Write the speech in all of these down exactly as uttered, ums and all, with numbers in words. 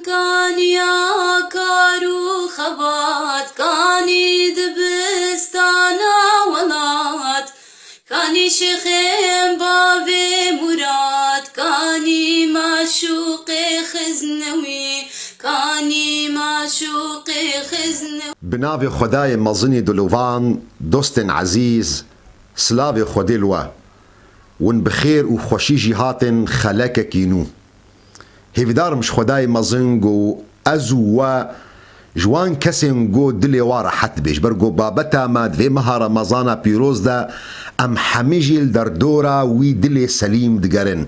Kaniya kar û xebat, kanî dibistana welat, kanî şêxên bavê Murad, kanî maşûqê Xiznewî, kanî maşûqê Xiznewî. Bi navê Xwedayê mezinî dilovan, dostên ezîz, silavê Xwedê li we. Win bi xêr û xweşî jî hatin xelekekî nû. Hêvîdar im ji Xwedayê mezin ku ez û we ji wan kesên ku dilê wan rehet dibe, ji ber ku babeta me di vê meha Remezana pîroz de em hemî jî li derdora wî dilê selîm digerin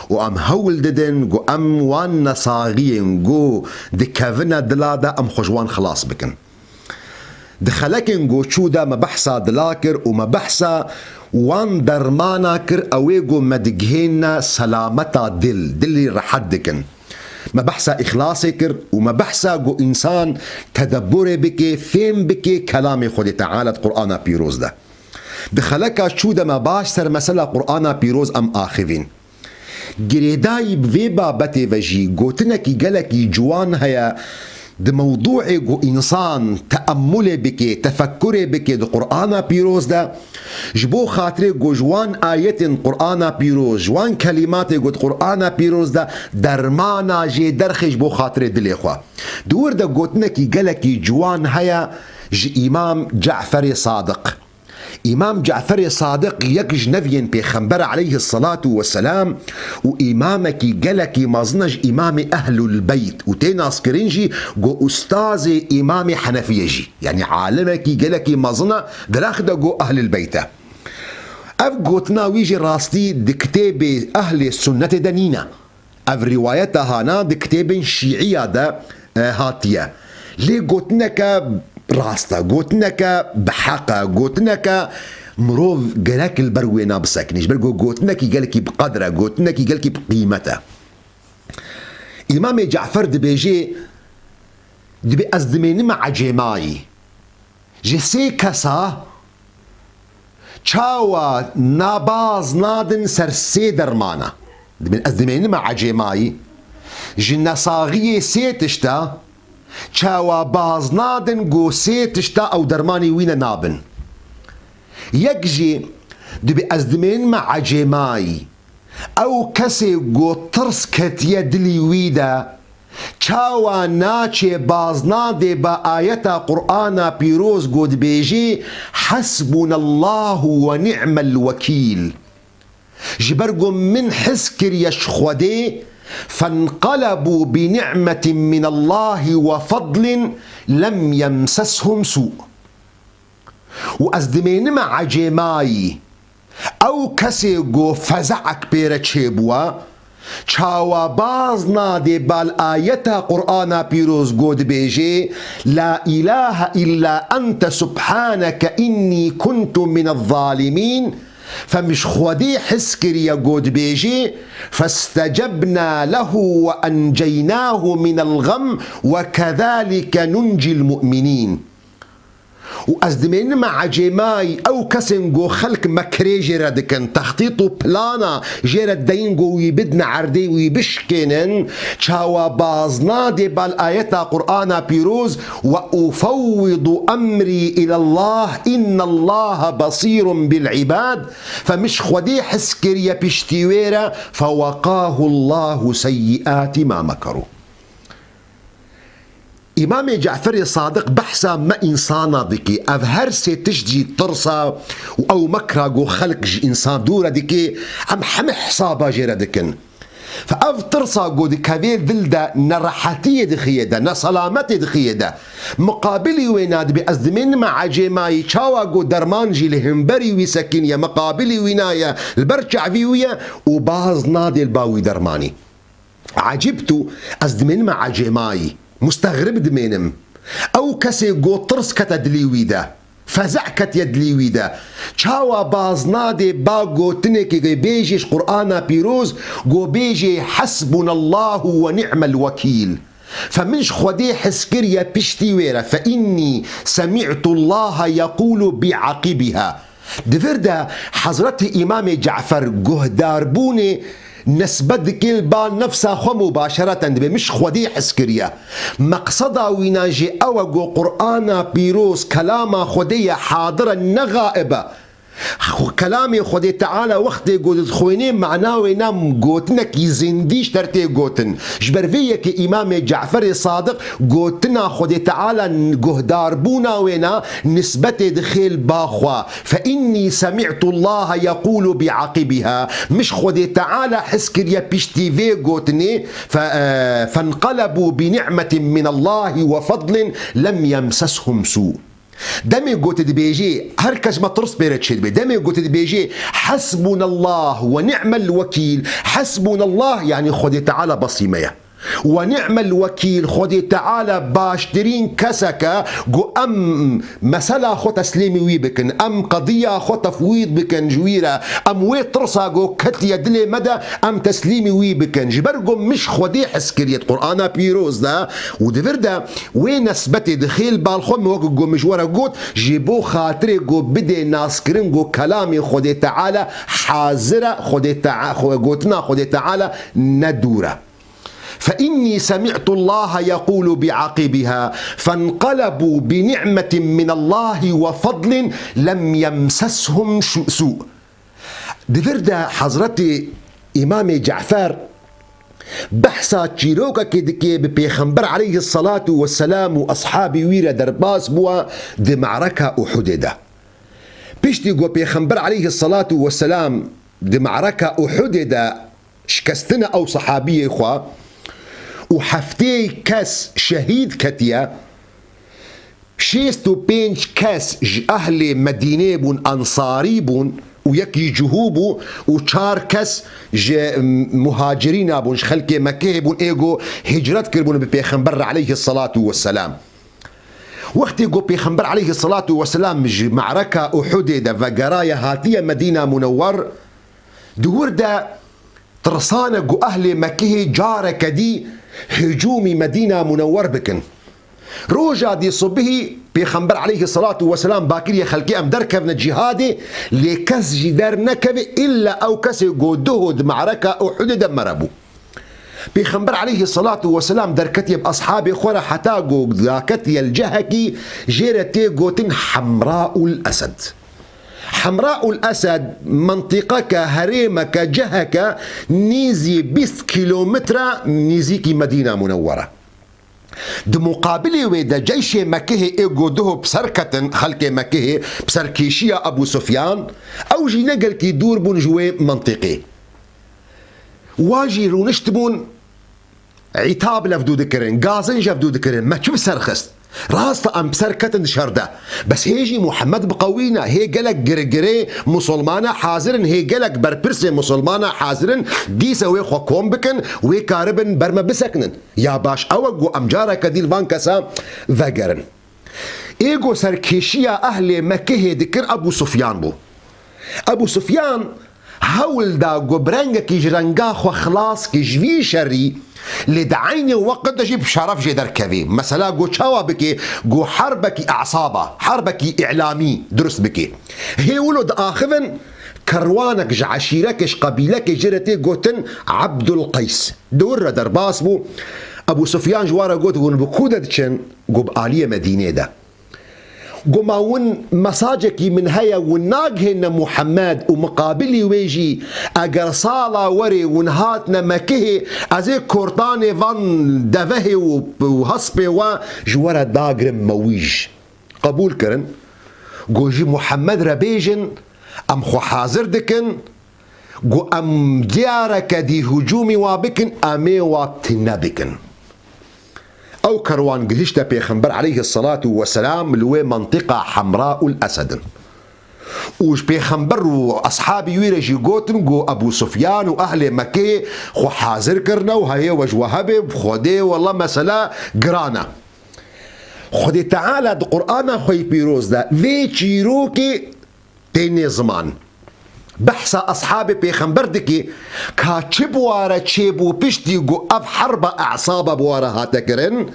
û em hewl didin ku em wan nesaxiyên ku dikevine dila de em xwe ji wan xilas bikin. Di xelekên ku çû de me behsa dila kir û me behsa wan dermana kir, ew ê ku me digihêne selameta dil, dilî rehet dikin. Me behsa îxlasê kir û me behsa ku însan tedebburê bike, fêm bike kelamê Xwedê Teala di Qur'ana pîroz de. Di xeleka çû de me baş ser mesela Qur'ana pîroz em axivîn. Girêdayî bi vê babetê ve jî gotinekî gelekî ciwan heye, di mewdûê ku însan teemmulê bike, tefekkurê bike di Qur'ana pîroz de, ji bo xatirê ku ji wan ayetên Qur'ana pîroz, ji wan kelîmatê ku di Qur'ana pîroz de dermana jê derxê ji bo xatirê dilê xwe. Di wir de gotinekî gelekî ciwan heye ji Îmam Ceferê Sadiq. Îmam Ceferê Sadiq yek ji neviyên Pêxember aleyhisselatu vesselam û îmamekî gelekî mezin e ji îmamê Ehlul Beyt û tê naskirin jî ku ustazê îmamê Henefiyê jî. Yanî alimekî gelekî mezin e, di rex de ku Ehlul Beyt e. Ev gotina wî jî rastî di kitêbê Ehlê Sunnetê de nîne. Ev rîwayeta hana di kitêbên şîîya de, e, hatiye. Lê gotineke rast e, gotineke bi heq e, gotineke mirov gerek li ber wêna bisekinî. Ji ber ku gotinekî gelekî bi qedr e, gotinekî gelekî bi qîmet e. Îmamê Cefer dibêje, dibê ez dimênime ecêmayî. Ji sê kesa çawa nabaz nadin ser sê dermana? Dibên ez dimênime ecêmayî. Ji nesaxiyê sê tişta çawa baz nadin ku sê tişta ew dermanî wîne nabin? Yek jî dibê ez dimênime ecêmayî. Ew kesê ku tirs ketiye dilî wî de, çawa naçê baznadê ba ayeta Qur'ana pîroz ku dibêjî, "Hasbunallahu ve ni'mel vekîl." Ji ber ku min his kiriye ji Xwedê, "Fenqelebu bi ni'metin minallahi ve fadlin lem yemseshum su." Û ez dimênime ecêmayî. Ew kesê ku feze'ek pê re çêbûye, çawa baz nadê bal ayeta Qur'ana pîroz ku dibêjê, "La ilahe illa ente subhaneke innî kuntu minez zalimîn." Fe min ji Xwedê his kiriye ku dibêjê, "Festecebna lehu ve enceynahu minel gam ve kezalike nuncil mu'minîn." Û ez dimênime ecêmayî ew kesên ku xelk mekrê jê re dikin, textît û plana jê re deyîn ku wî bidine erdê, wî bişkênin, çawa baznadê bal ayeta Qur'ana pîroz, "Ve ufewwidu emrî ilallah, innallaha basîrun bil ibad." Fe min ji Xwedê his kiriye piştî wê re, "Fewekahullahu seyyiati ma mekeru." Îmamê Ceferê Sadiq behsa me însana dikê. Ev her sê tişt jî tirsa û ew mekra ku xelk ji însan dûre dikê, em heme hesaba jê re dikin. Fe ev tirsa ku dikevê dil de, ne rehetiyê dixiye de, ne selametê dixiye de. Miqabilî wê na dibê ez dimênime ecêmayî, çawa ku derman jî li hemberî wî sekiniye, miqabilî wî naye, li ber çavî wî ye û baz nadê li ba wî dermanî. Ecibtu, ez dimênime ecêmayî, mustexrib dimênim. Ew kesê ku tirs kete dilî wî de, feze' ketiye dilî wî de, çawa baz nadê ba gotinekê ku bêjê ji Qur'ana pîroz, ku bêjê, "Hasbunallahu ve ni'mel vekîl." Fe min ji Xwedê his kiriye piştî wê re, "Fe innî semi'tullaha yekûlu bi aqibiha." Di vir de Hezretî Îmamê Cefer guhdarbûnê Nisbet dikê li ba nefsa xwe mubaşereten dibê, min ji Xwedê hez kiriye. Meqseda wîna jî ew e ku Qur'ana pîroz kelama Xwedê ye, hadir e, ne xaib e. Xwe-, kelamê Xwedê Teala wextê ku dixwênê, mana wê ne gotinekî zindî ji te re tê gotin. Ji ber vê yekê Îmamê Ceferê Sadiq gotina Xwedê Teala n-, guhdarbûna wê ne nisbetê dixê li ba xwe. Fe innî semî'tu Allahe yeqûlu bi'aqîbîha. Min ji Xwedê Teala hez kiriye piştî vê gotinê, fe-, e, fenqelebû bi ni'metin min Allahi ve fedlin lem yemseshum sû. Demê ku tu dibêjê, her kes me tirs pê re çêdibe. Demê ku tu dibêjê, "Hasbunallah ve ni'mel vekîl." Hasbunallah, yanî Xwedê Teala besî me ye. "Ve ni'mel vekîl", Xwedê Teala baştirîn kesek e ku em mesela xwe teslîmî wî bikin, em qediya xwe tefwîd bikin ji wî re, em wê tirsa ku ketiye dilê me de, em teslîmî wî bikin. Ji ber ku min ji Xwedê hez kiriye di Qur'ana pîroz de û di vir de, wê nesbetê dixê li ba xwe, min wek ku min ji we re got, ji bo xatirê ku bidê naskirin ku kelamê Xwedê Teala hazir e, Xwedê Tea-, xwe-, gotina Xwedê Teala ne dûr e. Fe innî semî'tu Allahe yeqûlu bi'aqîbîha, fenqelebû bi ni'metin min Allahi ve fedlin lem yemseshum şu-, sû. Di vir de Hezretî Îmamê Cefer behsa çîrokekê dike bi Pêxember aleyhisselatu vesselam û eshabî wî re derbas bûwa di me'reka Uhudê de. Piştî ku Pêxember aleyhisselatu vesselam di me'reka Uhudê de şikestine ew sehabiyê xwe û heftê kes şehîd ketiye, şêst û pênc kes ji ehlê Medînê bûn, ensarî bûn û yekî cihû bû û çar kes ji muhacirîna bûn, ji xelkê Mekkehê bûn, ê ku hicret kiribûn bi Pêxember re aleyhisselatu vesselam. Wextê ku Pêxember aleyhisselatu vesselam ji me'reka Uhudê de vegeraye hatiye Medîna Munewwer, di wir de tirsane ku ehlê Mekkehê careke dî hicûmî Medîna Munewwer bikin. Roja dî subihî Pêxember aleyhisselatu vesselam ba kiriye xelkê em derkevine cîhadê, lê kes jî dernekeve îlla ew kesê ku duho di me'reka Uhudê de mere bû. Pêxember aleyhisselatu vesselam derketiye bi eshabê xwe re heta ku daketiye li cihekî jê re tê gotin Hemraul Esed. Hemraul Esed mentiqeke, herêmeke, ciheke nîzî bîst kîlometre nîzîkî Medîna Munewwere. Di muqabilê wê de ceyşê Mekihê ê ku duho bi ser ketin, xelkê Mekihê, bi serkêşiya Ebû Sufyan, ew jî ne gelkî dûr bûn ji wê mentiqê. Wa jî rûniştibûn, îtab levdû dikirin, gazin jevdû dikirin, me çi bi ser xist? Rast e, em bi ser ketin di şer de. Bes hê jî Muhammed bi qewî ne, hê gelek girgirê musulmana hazir in, hê gelek berpirsê musulmana hazir in, dîse wê xwe kom bikin, wê karibin ber me bisekinin. Ya baş ew e ku em careke dî li van kesa vegerin. Ê ku serkêşiya ehlê Mekihê dikir Ebû Sufyan bû. Ebû Sufyan hewl da ku bi rengekî ji renga xwe xilas ke ji vî şerî, lê di eynê weqt de jî bi şeref jê derkevê. Mesela ku çawa bikê, ku herbekî esaba, herbekî îlamî dirust bikê. Hê wilo diaxivin, kerwanek ji eşîrekê, ji qebîlekê jê re tê gotin Ebdul Qeys. Di wir re derbas bû. Ebû Sufyan ji wan re got, hûn bi ku de diçin? Got, bi aliyê Medînê de. Got, ma hûn mesajekî min heye, hûn nagihêne Muhammed û miqabilî wê jî, eger sala werê hûn hatine Mekihê, ez ê kortanê van devehê û, û hespê we ji we re dagrim mewîj. Qebûl kirin. Got, ji Muhammed re bêjin, em xwe hazir dikin, got, em diyareke dî hicûmî wa bikin, em ê wa tune bikin. Ew kerwan gihişte Pêxember aleyhisselatu vesselam li wê mentiqa Hemraul Esed in. Û ji Pêxember û eshabî wî re jî gotin, got, Ebû Sufyan û ehlê Mekkeyê xwe hazir kirine û heyê we ji we hebe, bi Xwedê wela mesele giran e. Xwedê Teala di Qur'ana xwe yî pîroz de vê çîrokê têne ziman. Behsa eshabê pêxember dikê, ka çi bi ware çêbû piştî ku ev herba e'saba bi ware hate kirin,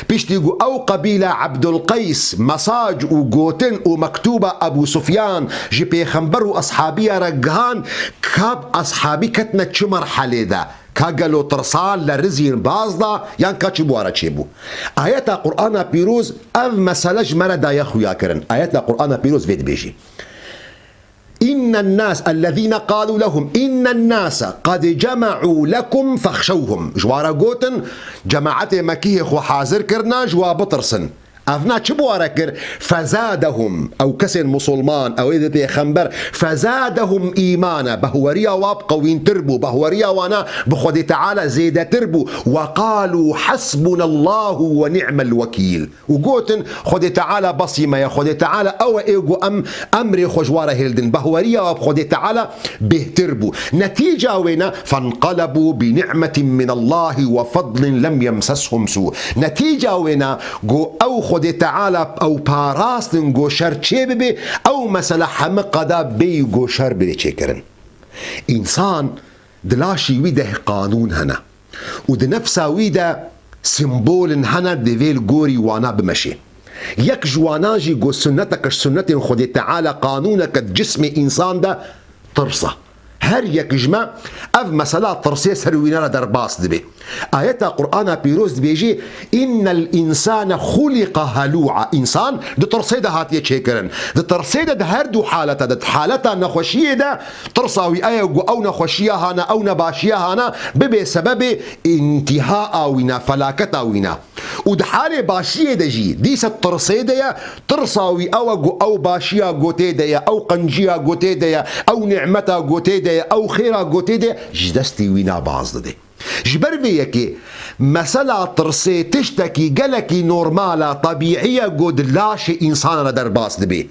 piştî ku ew qebîla Ebdulqeys mesaj û gotin û mektûba Ebû Sufyan ji pêxember û eshabiya re gihan, ka eshabî ketine çi merhelê de, ka gelo tirsan, lerizîn, baz da, yan ka çi bi ware çêbû. Ayeta Qur'ana Pîroz ev mesele ji me re daye xuya kirin. Ayeta Qur'ana Pîroz vê dibêjî. إن الناس الذين قالوا لهم إن الناس قد جمعوا لكم فاخشوهم. Ji wa re gotin, cemaetê Mekî hê xwe hazir kirine, ji wa bitirsin. Ev na çi bi wa re kir? فزادهم. Ew kesên musulman, ew ê di pêxember, فزادهم إيمانا. Behweriya wa bi qewîntir bû, behweriya wana bi Xwedê Teala zêdetir bû. وقالوا حسبنا الله ونعم الوكيل. û gotin, Xwedê Teala besî me ye, Xwedê Teala ew e ê ku em emrê xwe ji wa re hildin. Behweriya we bi Xwedê Teala bêhtir bû. Netîca wê ne, فانقلبوا بنعمة من الله وفضل لم يمسسهم سوء. Netîca wê ne, ku ew Xwedê Teala ew parastin ku şer çê bibe, ew mesele heme qada bêyî ku şer bê çêkirin. Însan di laşî wî de qanûn hene. Û di nefsa wî de simbolin hene, divê li gorî wana bimeşê. Yek ji wana jî ku sunnetek ji sunnetên Xwedê Teala, qanûnek di cismê însan de tirs e. Her yek ji me ev mesela tirsê ser wîna re derbas dibe. Ayeta Qur'ana Pîroz dibêjê, إن الإنسان خلق هلوعا. Însan di tirsê de hatiye çêkirin. Di tirsê de di her du haleta de, di haleta nexweşiyê de, tirsa wî ew e ku ew nexweşiya hana, ew nebaşiya hana, bibe sebebê întîhaa wîna, felaketa wîna. Û di halê başiyê de jî dîse tirsê de ye, tirsa wî ew e ku ew başiya ku tê de ye, ew qenciya ku tê de ye, ew nîmeta ku tê de ye, ew xêra ku tê de ye, ji destê wîna baz dide. Ji ber vê yekê mesela tirsê tiştekî gelekî normal e, tebîî ye ku di laşê însanan re derbas dibe.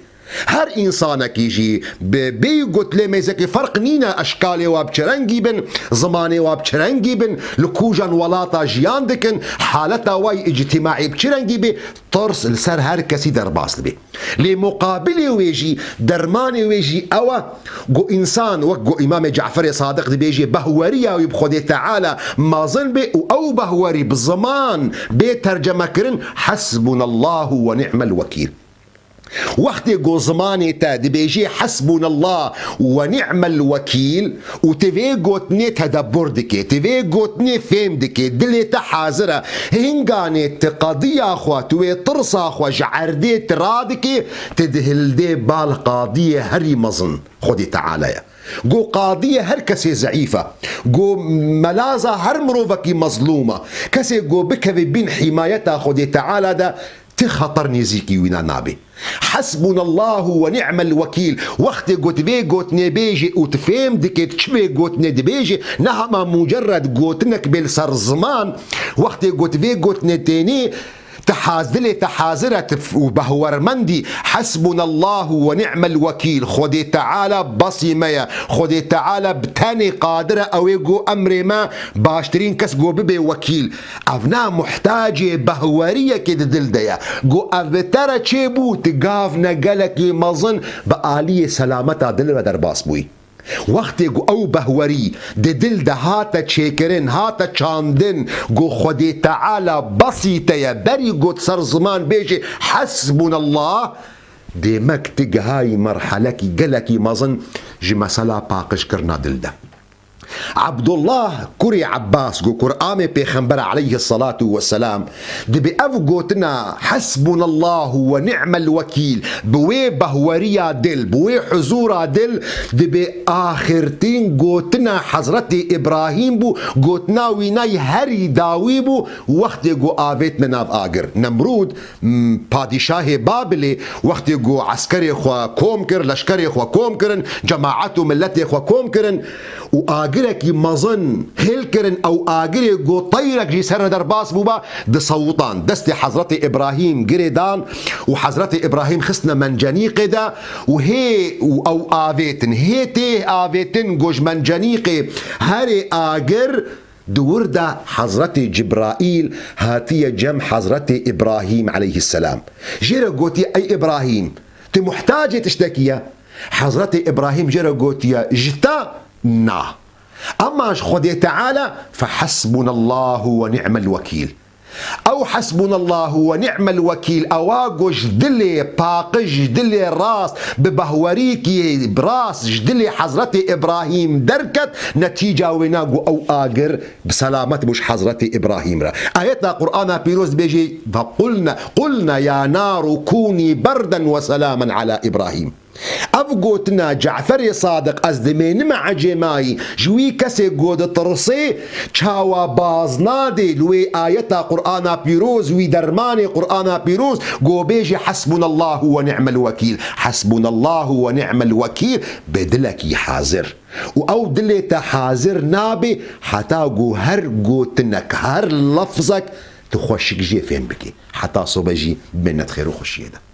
Her însanekî jî bi bêyî got lê mêzekî ferq nîne eşkalê wa bi çi rengî bin, zimanê wa bi çi rengî bin, li kûjan welata jiyan dikin, haleta wa yî îctîmaî bi çi rengî be, tirs li ser her kesî derbas dibe. Lê muqabilê wê jî, dermanê wê jî ew e ku însan, wek ku Îmamê Caferê Sadiq dibêjê, behweriya wî bi Xwedê Teala mezin be û ew behwerî bi ziman bê terceme kirin, حسبنا الله ونعم الوكيل. Wextê ku zimanê te dibêjê حسبنا الله ونعم الوكيل û tu vê gotinê tedebbur dikê, tu vê gotinê fêm dikê, dilê te hazir e, hinganê tu qediya xwe, tu wê tirsa xwe ji erdê tu radikê, tu dihildê bal qadiyê herî mezin, Xwedê Teala ye. Ku qadiyê her kesê zeîf e. Ku melaza her mirovekî mezlûm e. Kesê ku bikeve bîn hîmayeta Xwedê Teala de, ti xeter nêzîkî wîna nabe. حسبنا الله ونعم الوكيل. Wextê ku tu vê gotinê bêjê û tu fêm dikê tu çi vê gotinê dibêjê, ne hema mucerred gotinek bê li ser ziman, wextê ku tu vê gotinê tênê, tu haz-, dilê te hazir e, tu f-, û behwermendî, حسبنا الله ونعم الوكيل, Xwedê Teala besî me ye, Xwedê Teala bi tenê qadir e, ew ê ku emrê me baştirîn kes ku bibe wekîl. Ev na muhtacê behweriyekê di dil de ye. Ku ev bi te re çêbû, tu gav ne gelekî mezin bi aliyê selameta dil re derbas bûyî. Wextê ku ew behwerî di dil de hate çêkirin, hate çandin, ku Xwedê Teala besî te ye, berî ku tu ser ziman bêjî, "Hasbunallah", dêmek tu gihayî merhelekî gelekî mezin ji mesela paqijkirina dil de. Abdullah kurê Ebbas ku kuramê Pêxember aleyhisselatu vesselam, dibe ev gotina "Hasbunallahu ve ni'mel vekîl" bi wê behweriya dil, bi wê huzura dil, dibe axirtîn gotina Hezretê Îbrahîm bû, gotina wî nayî herî dawî bû, wextê ku avêtine nav agir. Nemrûd, m, padîşahê Babilê, wextê ku eskerê xwe kom kir, leşkerê xwe kom kirin, cemaet û miletê xwe kom kirin û agirekî mezin hêl kirin, ew agirê ku teyrek jî ser re derbas bûba, disewitan. Destê Hezretê Îbrahîm girê dan û Hezretê Îbrahîm xistine mencenîqê de û hê û ew avêtin. Hê tê avêtin ku ji mencenîqê herê agir, di wir de Hezretê Cibraîl hatiye cem Hezretê Îbrahîm aleyhisselam. Jê re gotiye, "Ey Îbrahîm, tu muhtacê tiştekî ye? Hezretê Îbrahîm jê re gotiye, ji te na. Ema ji Xwedê Teala, fehesbunallahu ve ni'mel wekîl. Ew hasbunallahu ve ni'mel wekîl, ewa ku ji dilê paqij, ji dilê rast, bi behwerîkî rast, ji dilê Hezretê Îbrahîm derket, netîca wê na ku ew agir bi selamet bû ji Hezretê Îbrahîm re. Ayeta Qur'ana Pîroz dibêje, "Ve qulna, qulna ya naru kûnî berden ve selamen ala Îbrahîm." Ev gotina Caferê Sadiq, ez dimênime ecêmayî, ji wî kesê ku ditirsê, çawa baz nadê li wê ayeta Qur'ana Pîroz, wî dermanê Qur'ana Pîroz, ku bêjî, "Hasbunallahu ve ni'mel wekîl, hasbunallahu ve ni'mel wekîl", bi dilekî hazir. Û ew dilê te hazir nabe, heta ku her gotinek, her lefzek tu xweşik jê fêm bikî. Heta sobe jî bimêne di xêr û xweşiyê de.